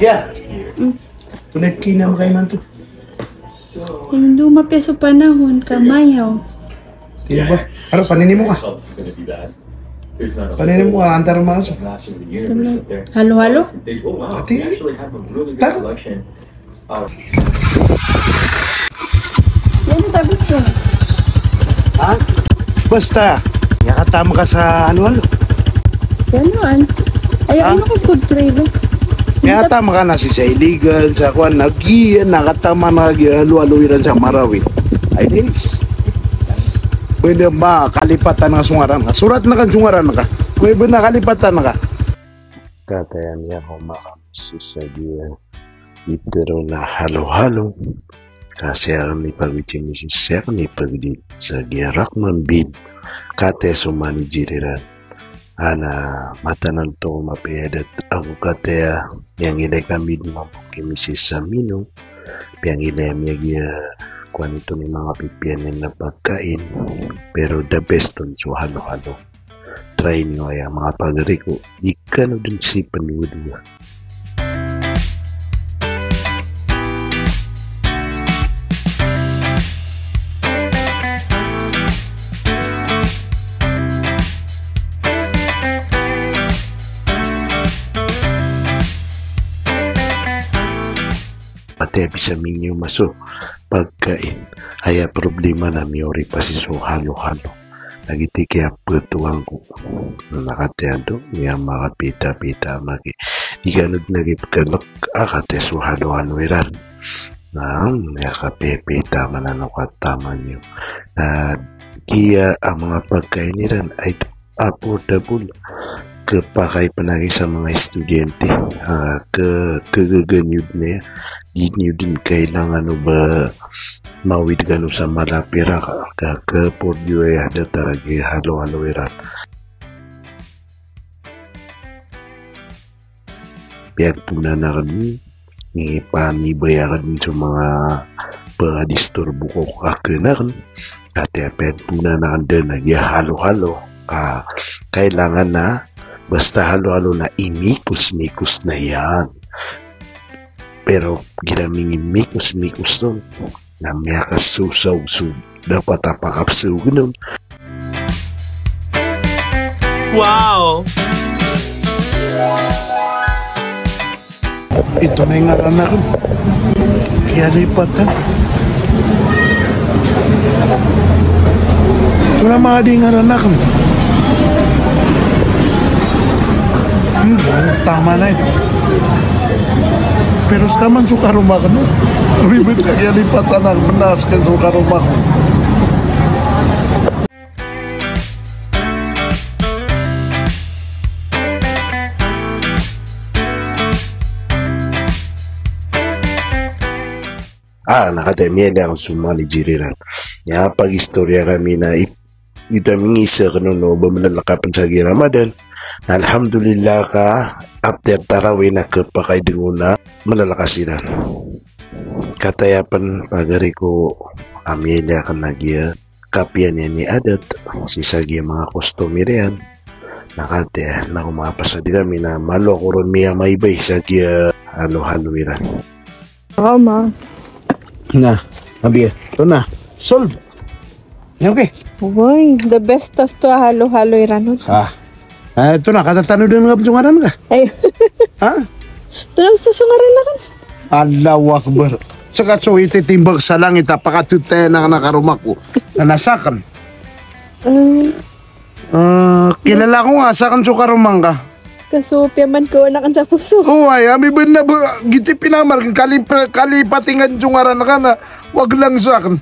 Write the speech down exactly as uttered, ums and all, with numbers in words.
Ya. Tunay kinam kay man to. Indo mapiya so panahon ka mayaw. Tino ba? Aro, panini mo ka. Panini mo ka, antar maso. Halo-halo? Ati, ati. Taro. Yan, tabis ko. Ha? Basta, miyakatama ka sa halo-halo. Yan, an. Ay, ha? Ano ko, good trade? Miyakatama ka na sii sa Iligan, sa kuwan, na giya, na katama na giya, halo-halo iran sa Marawi. Ay, dis. Pwede ba, kalipatan ka so ngaran ka. Surat na kan so ngaran ka. Pwede na kalipatan ka. Kataya niyan ko makam sii sa giya iteron a halo-halo. Ka sii akn i pagwiti mi sii, sii akn i pagwiti sa giya rakman bid. Kataya so manager iran a na mataan anto ko mapiya i adat ako, kataya miyangilay kami dn mambo ki mi sii sa menu. Piyangilay ami a giya kowan ito ni manga pipiya niyan a pagkain. Pero the best on so halo-halo. Try niyo aya, manga pagari ko, di kano dn sii pndowadowa. Ati a bisa miniyo maso pagkain. Aya problema na miyoripa sii so halo-halo. Lagid i kiyapetowan ko. Na kataya ando, miyamakapitapita maki. Di kano dn lagid pkalek a kataya so halo-halo iran. Na miyakapipita man ano kataman iyo. Na giya a manga pagkain iran ay affordable. Kepakay pn lagid sa manga estudyante. Ah, ke, kegegan iyo dn iya. Di niyo dn kailangan o ba mawid kano sa mala a pirak, ka, ka-afford iyo aya datar a giya halo-halo iran. Piyagponan akn, ipaniba akn so manga pekadisturbo ko kakan akn. Ati a piyagponan akn dn a giya halo-halo. Ah, kailangan na basta halo-halo na imikos-mikos na iyan. Pero igira minimikos-mikos on na miyakasowsaw so dapat a pakapsawgen on. Wow! Ito na i ngaran akn. Kiyalipatan. Ito na manga di ngaran akn. Hmm, tama na ito. Pero ska man so karoma ko, no? Ribet ka kiyalipatan a benas ka so karoma ko. Ah, na kataya miyada akn so manager iran. Aya pagistoriya kami na it-, ita mingisa kano o ba malalakapen sa giya Ramadan. Na alhamdulillah ka after tarawih na kepakay dn on a malalakas iran. Kataya pn pagari ko a miyada akn a giya kapiya niyan i adat sii sa giya manga customer iyan. Na kataya na ko mapasad kami na malo ako ron miyamaybay sa giya halo-halo iran. Roma. Na, abiya. Ito na. Solve. Okay. Woy, the best tos to a halo-halo iran on. Ah. Eh, ito na, katatanodan ka pn so ngaran ka? Ay. Ha? Ito na, ito so ngaran akn. Allahu Akbar. Seka so ititimbag sa langit a pakatotay na, na karoma ko. Na nasakn. Mm. Ah, kilala ko nga, sakn so karoma ngka. Kaso piyaman ko anak sa puso. O, ay, ami ba na ba, giti pinamar, kali, kalipatingan so ngaran ka na, wag lang so akn.